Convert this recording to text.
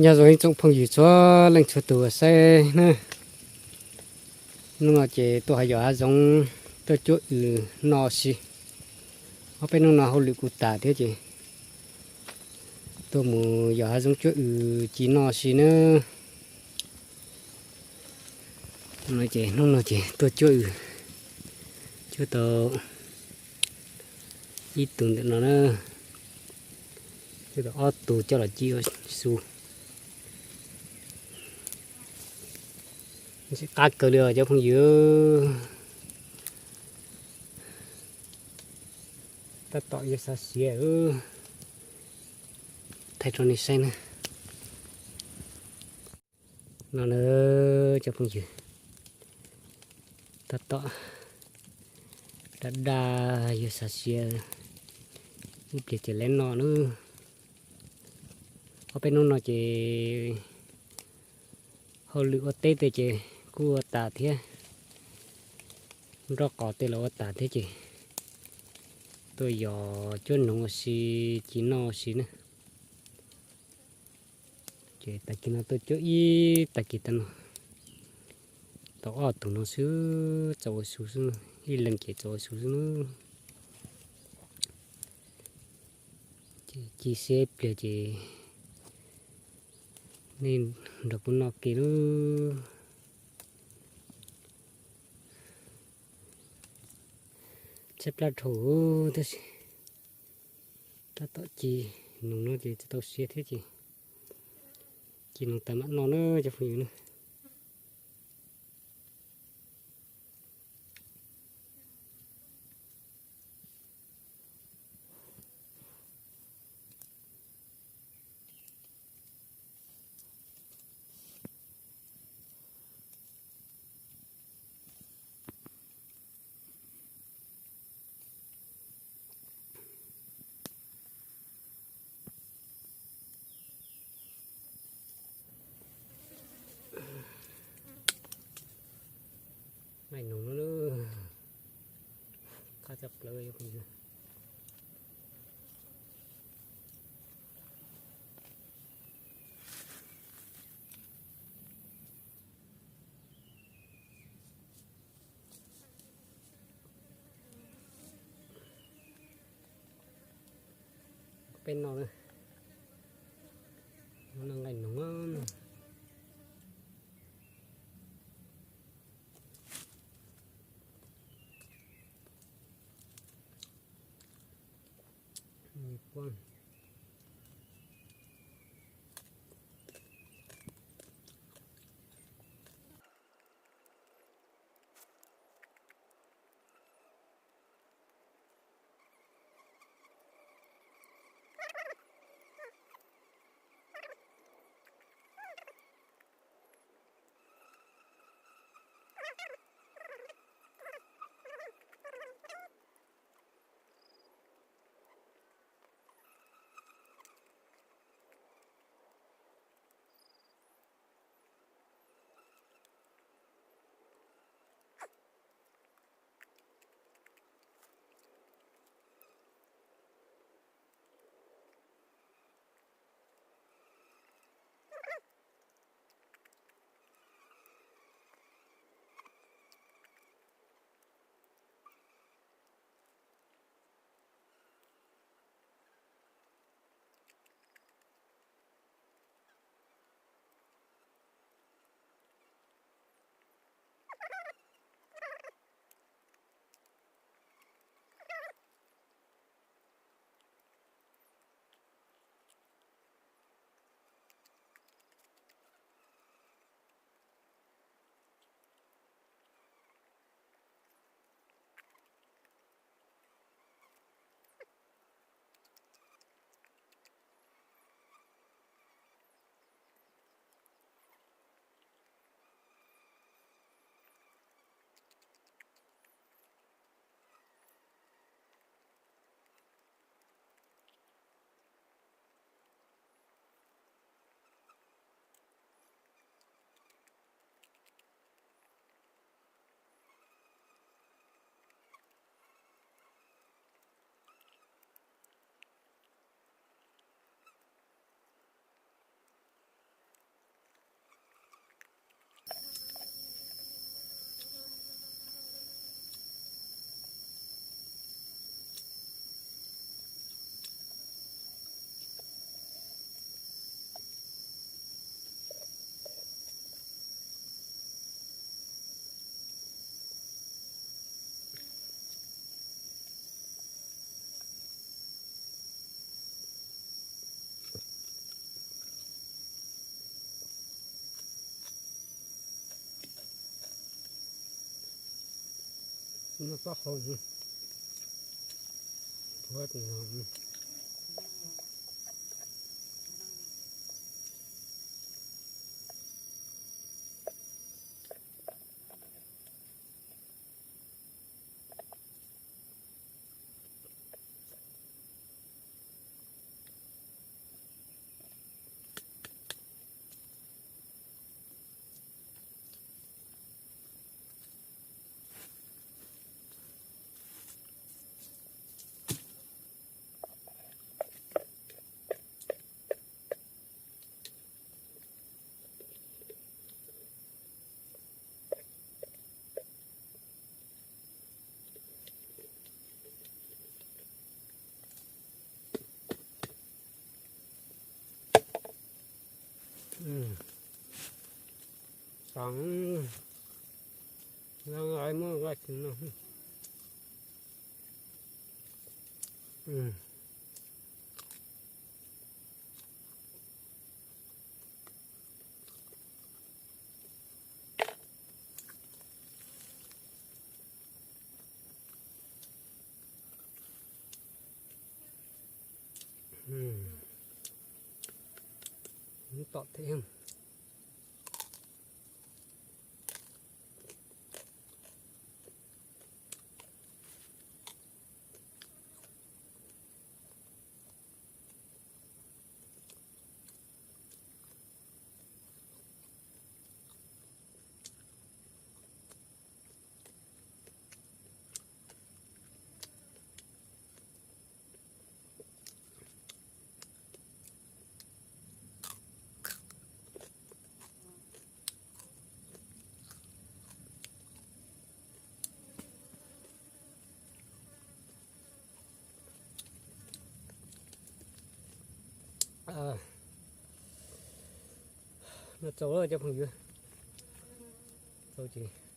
Nyob zoo ib tsoom phooj ywg txhua leej txhua tus saib na, hnub no ces tuaj hav yos hav zoov tuaj cuab ws noj si. Ob peb hnub no hauj lwm kuj tas thiab ces tuaj mus yos hav zoov cuab ws ci noj si na. Ces hnub no ces tuaj cuab ws, cuab tau ib tug ntawm no na, cuab tau ob tug coj los ci ua su. Ntxim qab kawg li os cov phooj ywg. Tab tom yuav xav siav, thaij rau nej saib na. No na cov phooj ywg, tab tom daj daj yuav xav siav, ib pliag ces lawv noj na. Ob peb hnub no ces hauj lwm ua teb tej ces kuj ua tas thiab, nroj qos tej los ua tas thiab ces tuaj yos cuab noog ua si, ci noj ua si na. Ces tag kis no tuaj cuab ib tag kis tag no, tau ob tug no xwb, txaus ua su xwb, ib leeg ces txaus ua su xwb na. Ces ci siab ib pliag ces nej nrog kuv noj ke lub. Tshaib plab dhau tab sis tab tom ci noog no ces tsis tau siav thiab ces ci noog tas mam noj na cov phooj ywg na. Nqaij noog no, qab tshaj plaws. Peb noj na, noj nqaij noog. Noj pob qhau, thuav tim no. Tau, muab vaj tsis no. Tom thiab. No txaus cov phooj ywg, txaus ces